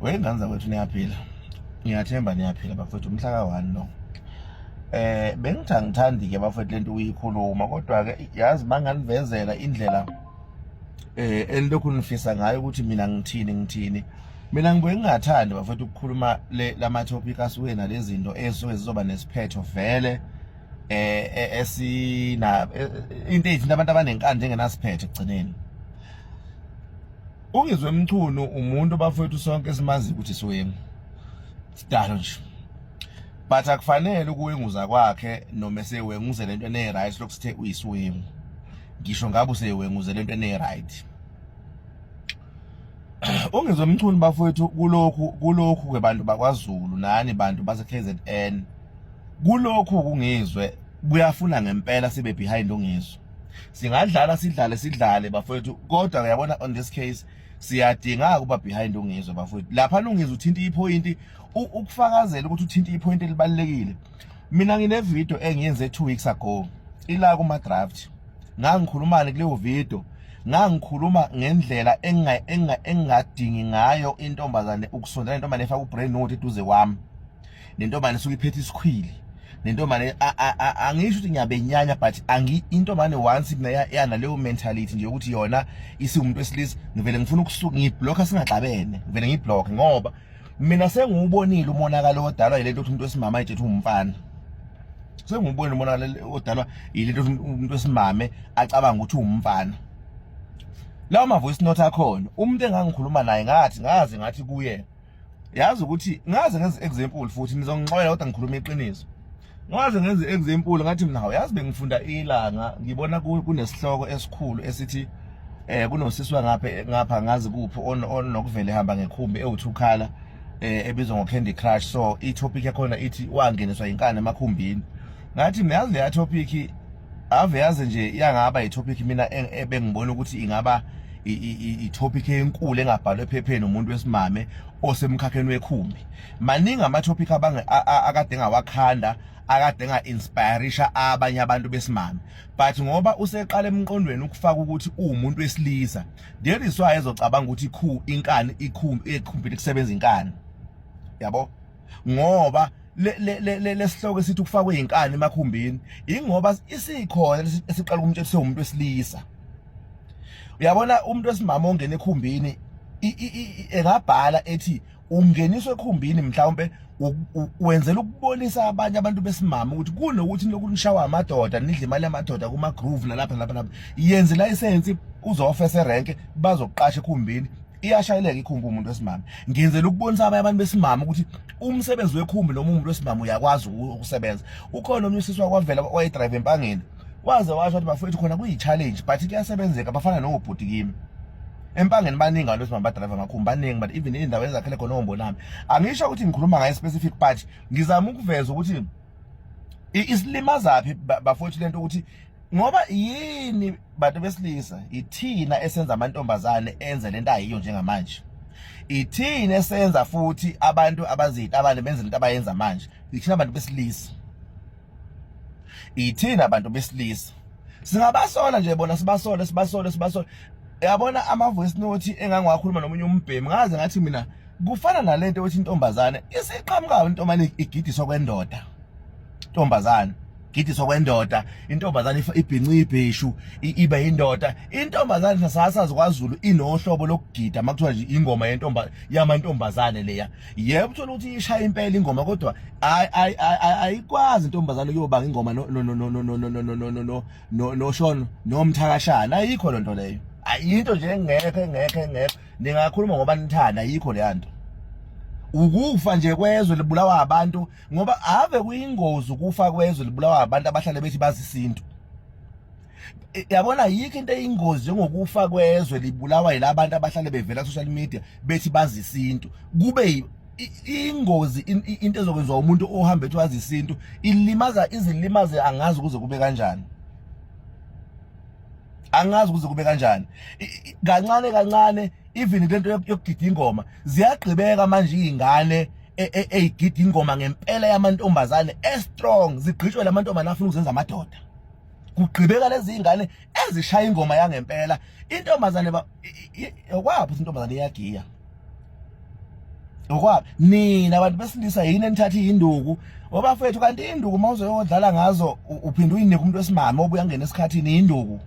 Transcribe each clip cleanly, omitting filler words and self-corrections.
Wengane zakwethu, niyaphila? Ngiyathemba niyaphila, bafowethu. Umhla ka-1 lo. Bengithi angithandi ke, bafowethu, lento uyikhuluma, kodwa ke yazi banganivezela indlela enilokhu nifisa ngayo ukuthi mina ngithini ngithini. Mina ngibuye ngingathandi, bafowethu, ukukhuluma le lama topic asuke nalezi zinto ezisuke zizoba nesiphetho vele esina into eyithinta abantu abanenkani njengenasiphetho ekugcineni. UNgizwe Mchunu umuntu, bafowethu, sonke simazi ukuthi siwengu sidalo nje, but akufanele ukuwenguza kwakhe noma esewenguzela into ene-right lokhu sithe uyisiwengu. Ngisho ngabe usewenguzela into ene-right uNgizwe Mchunu, bafowethu, kulokhu ke bantu bakwaZulu nani bantu base KZN, kulokhu kungizwe kuyafuna ngempela sibe behind uNgizwe. Singadlala, sidlale, sidlale, bafowethu, kodwa uyabona, on this case siyadinga ukuba behind uNgizwe, bafowethu. Lapha uNgizwe uthinta ipoint, ukufakazela ukuthi uthinta ipoint elibalekile. Mina ngine video engiyenze 2 weeks ago ila kuma draft. Ngangikhulumani kuleyo video? Ngangikhuluma ngendlela engingadingi ngayo intombazane ukusondela, intombazane efaka ubrain note eduze kwami, nentombazane esuke iphethe isikhwili, nentombazane, angisho ukuthi ngiyabenyanya, but angi intombazane once mina yana leyo mentality nje ukuthi yona isiwumuntu wesilisa, ngivele ngifuna ukusuka, ngiblocka, singaxabene, ngivele ngiblock, ngoba mina sengiwubonile umonakalo odalwa yilento ukuthi umuntu wesimama ayitshethe umfana. Sengiwubonile umonakalo odalwa yilento ukuthi umuntu wesimame acabanga ukuthi uwumfana. Lawo ma voice note akhona, umuntu engangikhuluma naye, ngathi ngaze ngathi kuye, yazi ukuthi ngaze ngenze example futhi nizongixolela, kodwa ngikhuluma iqiniso. Ngaze ngenze example, ngathi mina, hawu, yazi bengifunda Ilanga, ngibona kunesihloko esikhulu esithi kunosisi ngapha ngapha, ngazi kuphi, onokuvela ehamba ngekhumbi ewuthukhala ebizwa ngo Candy Crush. So i topic yakhona ithi wangeniswa inkani emakhumbini. Ngathi mina, yazi, leya topic ave yazi nje yangaba i-topic mina ebengibona ukuthi ingaba i-topic enkulu engabhalwe ephepheni umuntu wesimame osemkhakheni wekhumbi. Maningi ama-topic abange akade engawakhanda, akade enga-inspirisha abanye abantu besimame, but ngoba useqala emqondweni ukufaka ukuthi uwumuntu wesilisa, there is why ezocabanga ukuthi ikhu inkani ikhumbi ekhumbini kusebenza inkani, yabo, ngoba le lesihloko esithi ukufakwe inkani emakhumbini ingoba isikhona esiqala ukumtshela sewumuntu wesilisa. Uyabona, umuntu wesimama ongena ekhumbini engabhala ethi ungeniswe ekhumbini mhlawumbe wenzela ukubonisa abanye abantu besimama ukuthi kunokuthi lokhu nishawa amadoda, nidle imali yamadoda kuma groove nalapha nalapha nalapha, yenze license, uzofa erenke, bazokuqasha ekhumbini, iyashayeleka ikhumbi umuntu wesimame. Ngenzela ukubonisa abanye abantu besimame ukuthi umsebenzi wekhumbi noma umuntu wesimame uyakwazi ukusebenza. Ukhona omnye usisi wakwavela wayedrive Empangeni, waze washo ukuthi, bafowethu, khona kuyi-challenge but kuyasebenzeka, bafana nobhuti kimi Empangeni. Baningi abantu besimame badrive amakhumbi, baningi, but even iy'ndawo ezakhele khona ombonami. Angisho ukuthi ngikhuluma ngaye specific, but ngizama ukuveza ukuthi isilimazaphi, bafowethu, lento ukuthi ngoba yini bantu besilisa ithina esenza amantombazane enze lento ayiyo njengamanje, ithina esenza futhi abantu abazitabane benze lento abayenza manje. Ithina abantu besilisa, ithina abantu besilisa. Singabasola nje bona, sibasole, sibasole, sibasole. Yabona, ama voice note engangiwakhuluma nomunye umbhemi, ngaze ngathi mina kufana nalento yokuthi intombazane isiqhamukayo, intombazane igidiswa kwendoda, intombazane gidiswa kwendoda, intombazane ibhinca ibheshu ibe indoda. Intombazane sasazi kwaZulu inohlobo lokugida, makuthiwa nje ingoma yentomba yamantombazane leya, yebo, uthola ukuthi ishaya impela ingoma, kodwa ayikwazi intombazane ukuyobanga ingoma no no no no no no no no no no no no no nomthakashana. Ayikho lonto leyo, ayinto nje engekho, engekho, engekho. Ningakhuluma ngoba nithanda, ayikho leya nto. Ukufa nje kwezwe libulawa abantu, ngoba ave kuyingozi ukufa kwezwe libulawa abantu abahlale bethi bazi isintu. Yabona, yikho into eyingozi njengokufa kwezwe libulawa yilabantu abahlale bevela social media bethi bazi isintu. Kube ingozi into ezokwenziwa umuntu ohamba ethi wazi isintu, ilimaza izilimaze, angazi kuze kube kanjani, angazi kuze kube kanjani. Kancane kancane, even lento yokugida ingoma ziyagqibeka manje. Izingane eyigida ingoma ngempela yamantombazane e-strong zigqitshwe lamantombazane afuna ukuzenza amadoda. Kugqibeka lezi ingane ezishaya ingoma yangempela. Intombazane okwaphi, intombazane iyagiya. Ngokwaphi nina abantu besilisa yini enithatha induku obafethu kanti induku uma uzoyodlala ngazo uphinde uyinike umuntu wesimame obuya ngena esikhathini induku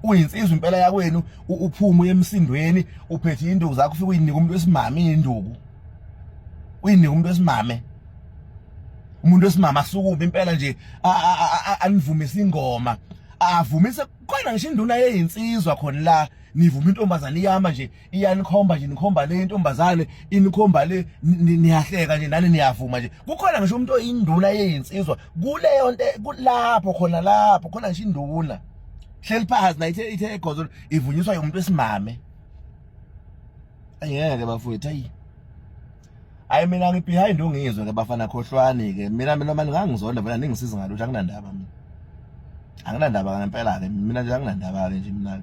uyinsizwa impela yakwenu uphume uye emsindweni uphethe induku zakho ufike uyinike umuntu wesimame induku uyinike umuntu wesimame umuntu wesimame asukume impela nje anivumise ingoma avumise khona ngisho induna yeyinsizwa khona la nivuma intombazane iyama nje iyanikhomba nje nikhomba le intombazane inikhomba le niyahleka nje nani niyavuma nje kukhona ngisho umuntu oyinduna yeyinsizwa kuleyo nto kulapho khona lapho khona ngisho induna hleli phansi na ithe ithe egozo ivunyiswa umuntu wesimame ayeke bafowethu ayi Hayi mina ngibehind ungizwe ke bafana khohlwani ke mina mina manje ngangizonda vele ningisiza ngalutho anginandaba mina anginandaba ngempela ke mina nje anginandaba ke nje mina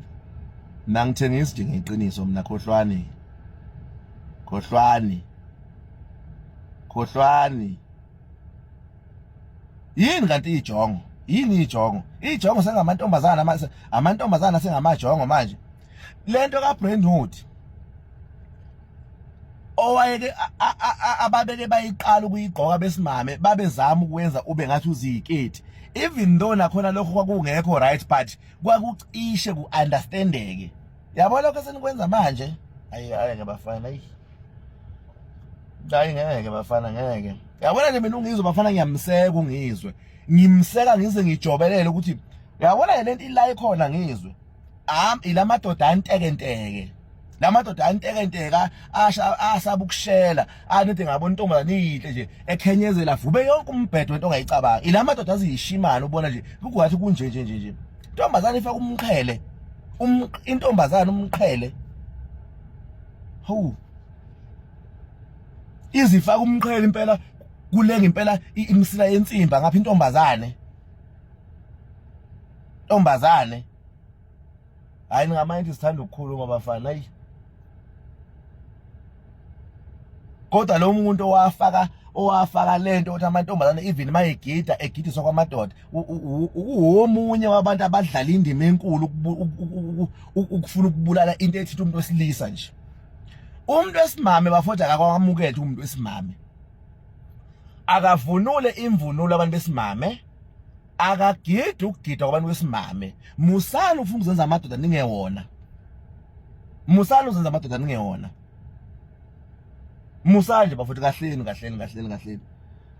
mina ngithengisi nje ngeqiniso mina khohlwani khohlwani khohlwani yini kanti ijongo yini ijongo ijongo sengamantombazana amantombazana sengamajongo manje lento ka Brandwood owayeke ababeke bayiqala ukuyigqoka besimame babezama ukwenza ube ngathi uziyiketi even though nakhona lokho kwakungekho right but kwakucishe ku-understandeke yabo lokho esenikwenza manje ayi ayi ke bafana ayi hayi ngeke bafana ngeke yabona nje mina ungizwe bafana ngiyamseka ungizwe ngimseka ngize ngijobelele ukuthi yabona lento ila ikhona ngizwe am ilamadoda antekenteke lamadoda antekenteka asha asaba ukushela anide ngabona intombazane iyinhle nje ekhenyezela vube yonke umbhedo wento ongayicabanga ilamadoda aziyishimana ubona nje kukwathi kunje nje nje nje intombazane ifaka umqhele um intombazane umqhele hawu izifaka umqhele impela kulenga impela imisila yensimba ngapha intombazane ntombazane hayi ningamayindi sithanda ukukhuluma bafana ayi kodwa lo muntu owafaka owafaka lento ukuthi amantombazane even mayegida egidiswa kwamadoda uwomunye wabantu abadlala indima enkulu ukufuna ukubulala into ethinta umuntu wesilisa nje umuntu wesimame bafowethu akakwamukele umuntu wesimame akavunule imvunulo abantu besimame akagidi ukugida kwabantu besimame musani ufuna ukuzenza amadoda ningewona musani uzenza amadoda ningewona musani nje bafowethu kahleni kahleni kahleni kahleni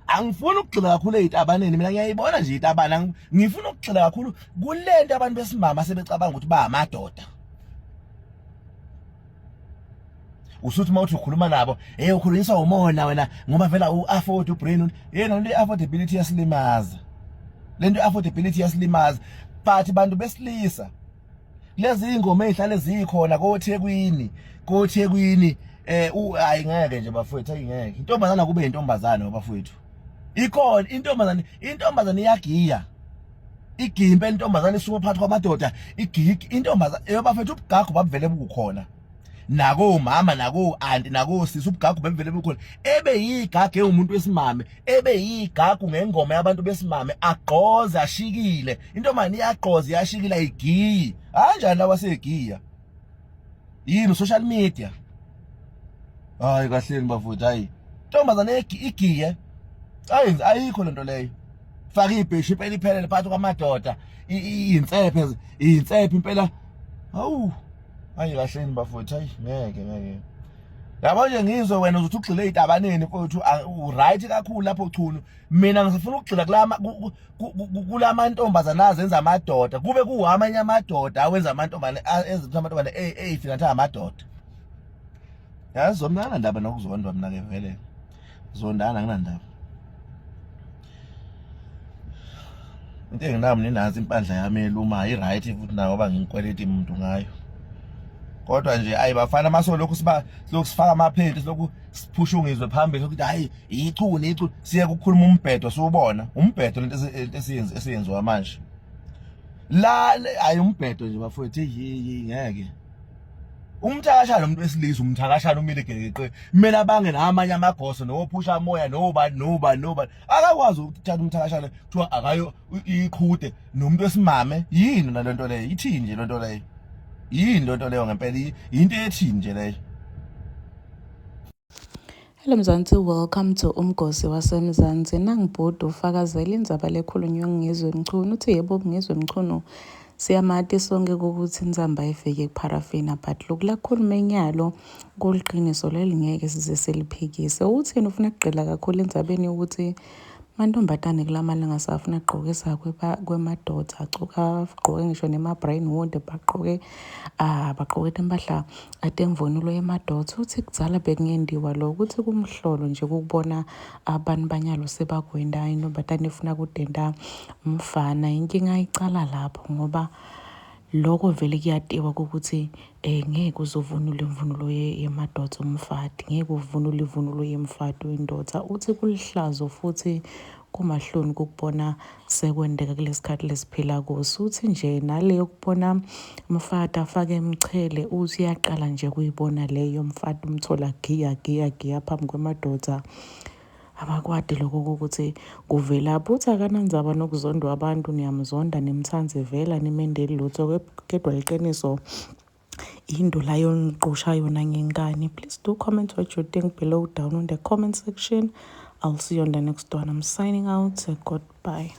angifuni ukugxila kakhulu ey'tabaneni mina ngiyayibona nje itabane ngifuna ukugxila kakhulu kulento abantu besimama sebecabanga ukuthi ba amadoda usuthi uma uthi ukhuluma nabo hey ukhulunyiswa umona wena ngoba vela u-afford ubrain yena lento i-affordability yasilimaza lento i-affordability yasilimaza but bantu besilisa lezi ingoma ezihlale zikhona koThekwini koThekwini eh hayi ngeke nje bafowethu ayi ngeke intombazana kube intombazane bafowethu ikhona intombazane intombazane iyagiya igimpe intombazane isuka phakathi kwamadoda igigi intombazane eyobafethu ubugagu babuvele bukhona nako mama nako anti nako sisi ubugagu bebuvele bukhona ebe yigagu ewumuntu wesimame ebe yigagu ngengoma yabantu besimame agqoze ashikile intombazane iyagqoza iyashikila igiyi kanjani lawa segiya yini social media hayi kahleni bafowethu hayi ntombazane igiye ayi ayikho lento leyo faka ibheshi impela iphelele phakathi kwamadoda iyinsephe iyinsephe impela hawu hayi kahleni bafowethu hayi ngeke ngeke yabo nje ngizwe wena uzothi ugxile ey'tabaneni mfowethu u-right kakhulu lapho chunu mina ngisafuna ukugxila kulama kulamantombazana azenza amadoda kube kuwamanye amadoda awenza amantombazane enza amantombazane eyifika ngathi amadoda yazi mina anginandaba nokuzondwa mina ke vele zondana anginandaba into enginami ninansi impandla yami eluma i-right futhi nayo ngoba ngikweleti umuntu ngayo kodwa nje ayi bafana masolokhu siba silokhu sifaka amaphenti silokhu siphusha ungizwe phambili ukuthi hayi ichune ichune siye kukhuluma umbhedo siwubona umbhedo lento esiyenzi esiyenziwa manje la hayi umbhedo nje bafowethu yiyi ngeke umthakashana umuntu wesilisa umthakashana umile geqe kumele abange namanye amagoso nophusha moya nobani nobani nobani akakwazi ukuthatha umthakashana kuthiwa akayo iqhude nomuntu wesimame yini nalento leyo ithini nje lento leyo yini lento leyo ngempela into ethini nje leyo. Hello Mzansi, welcome to Umgosi waseMzansi. Nangibhuda ufakazela indzaba lekhulunywe Ngizwe Mchunu. Uthi yebo, Ngizwe Mchunu siyamati sonke ukuthi insamba ifike kupharafina, but lokhu lakhuluma enyalo kuliqiniso leli, ngeke size siliphikise. Uthini? Ufuna kugqila kakhulu endzabeni yokuthi mantombazane kulamalanga asafuna kugqokisa kwemadoda, agqoke ngisho nema-brentwood, bagqoke bagqoke timpahla atemvunulo yemadoda. Uthi kudzala bekungendiwa lokho, ukuthi kumhlolo nje ukubona abantu banyalo sebakwenda intombazane ifuna kudenta umfana. Inkinga icala lapho, ngoba lokho vele kuyatiwa ukuthi ngeke uzovunula imvunulo yemadoda umfati, ngeke uvunule ivunulo yemfati uyindoda. Uthi kulihlazo futhi kumahloni ukubona sekwendeka kulesikhathi lesiphila kuso. Uthi nje nale yokubona umfati afake emchele, uthi uyaqala nje kuyibona leyo, mfati umthola giya giya giya phambi kwemadoda. Abakwadi lokho ukuthi kuvelaphi. Uthi akanandzaba nokuzondwa abantu, niyamzonda nimthande vela nimendeli lutho, kodwa liqiniso into la yoniqosha yona ngenkani. Please do comment what you think below down in the comment section. I'll see you on the next one. I'm signing out. Goodbye.